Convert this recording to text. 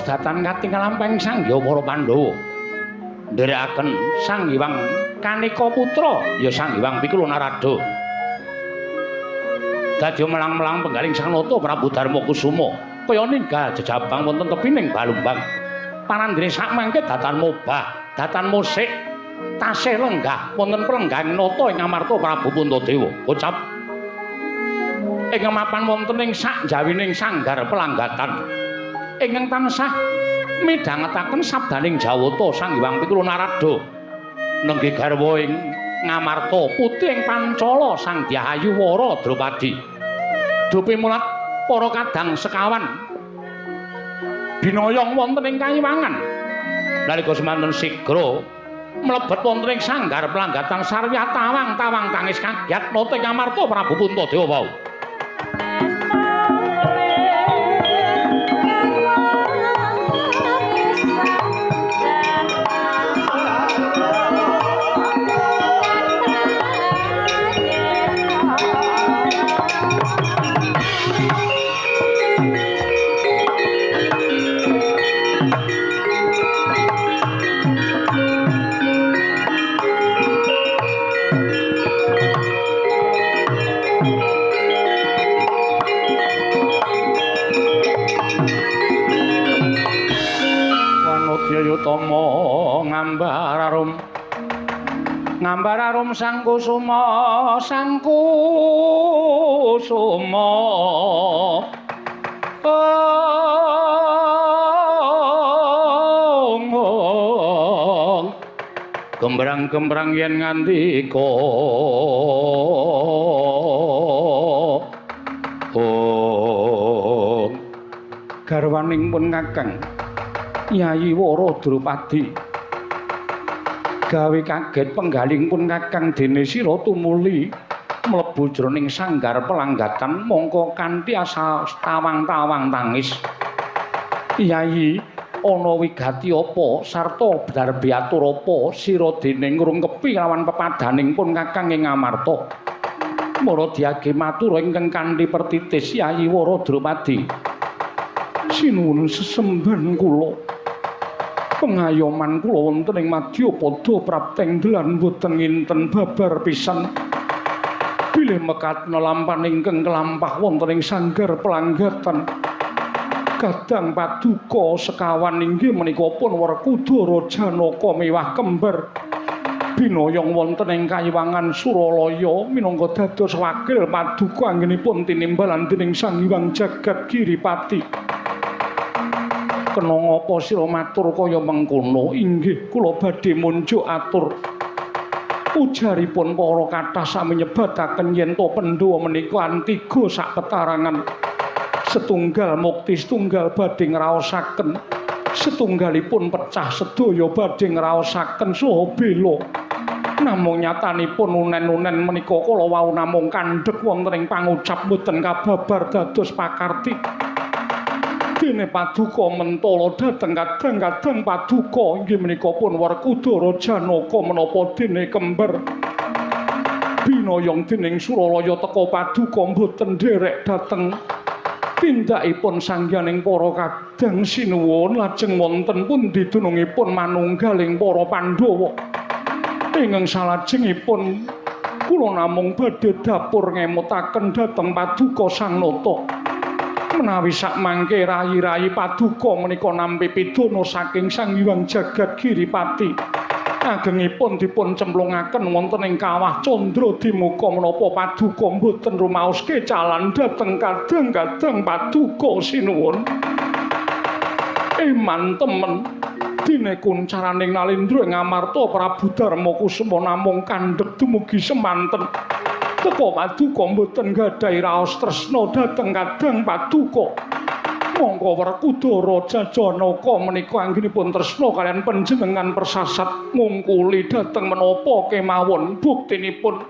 Datan katingal lampahing Sang Hyang para Pandhawa nderekaken Sang Hyang Kaneka Putra ya Sang Hyang Pikula Narada dadi melang-melang penggaling Sang Nata Prabu Darma Kusuma kaya ninggal jejabang wonten tepining Balumbang panandhene sakmangke datan mobah datan musik tasih lenggah wonten pelenggahan nata ing Amarta Prabu Puntadewa ucap ing mapan wonten ing sakjawining sanggar pelanggatan ingkang tansah midhangetaken sabdaning Jawata Sang Hyang Pikula Narada nenggih garwa ing Ngamarta putih ing Pancala Sang Dyahayu Wara Drupadi dupi mulat para kadang sekawan binoyong wonten ing kayiwangan nalika semanten sigra mlebet wonten ing sanggar pelanggatan sarwiyah tawang-tawang tangis kagyat nata ing Ngamarta Prabu Puntadewa wau. Ngambar arum sang kusuma sang kusuma ong ong gembrang-gembrang yen ngandika ong garwaning pun kakang Yayi Wara Drupadi gawe kaget penggaling pun kakang dene sira tumuli mlebu jroning sanggar pelanggatan mongko kanthi asa tawang-tawang tangis. Yayi ana wigati apa sarta darbi atur apa sira dene ngrungkepi lawan pepadaning pun kakang ing Amarta. Mara diage matur ingkang kanthi pertitis Yayi Wara Drupadi. Sinuwun sesembahan kula. Pengayoman kula wonten ing Madyapada prapteng delan boten nginten babar pisan. Bilih mekatna lampahan ingkang kelampah wonten ing sanggar pelanggatan. Kadang paduka sekawan inggih menika pun Werkudara Janaka miwah kembar. Binoyong wonten ing kayiwangan Suralaya minangka dados wakil paduka anggenipun tinimbalan dening Sang Hyang Jagat Giripati. Kena ngapa sira matur kaya mengkono? Inggih kula badhe munjuk atur. Ujaripun para kathah sami nyebataken yen to Pandhawa menika antiga sakpetarangan. Setunggal mukti setunggal badhe ngraosaken. Setunggalipun pecah sedaya badhe ngraosaken saha bela. Namung nyatanipun unen-unen menika kala wau namung kandhek wonten ing pangucap boten kababar dados pakarti. Dene paduka mentala dhateng kadang-kadang paduka inggih menika pun Werkudara Janaka menapa dene kembar. Binoyong dening Suralaya teka paduka mboten nderek dhateng Tindakipun sangyaning para kadang sinuwun lajeng wonten pundi dunungipun manunggaling para Pandhawa. Ingkang salajengipun kula namung badhe dapur ngemutaken dhateng Paduka Sang Nata. Menawi sakmangke rayi-rayi Paduka menika nampi pidana saking Sang Hyang Jagat Giripati. Agengipun dipun cemplungaken wonten ing kawah Candra Dimuka menapa Paduka mboten rumaos kecalan dhateng kadang-kadang Paduka sinuwun. Eman temen dene kuncaraning Nalendra ing Amarta Prabu Darma Kusuma namung kandhek dumugi semanten. Teka Paduka mboten gadhahi raos tresna dhateng kadang Paduka. Mongko Werkudara Jajanaka menika anggenipun tresna kaliyan panjenengan persasat ngungkuli dhateng menapa kemawon buktinipun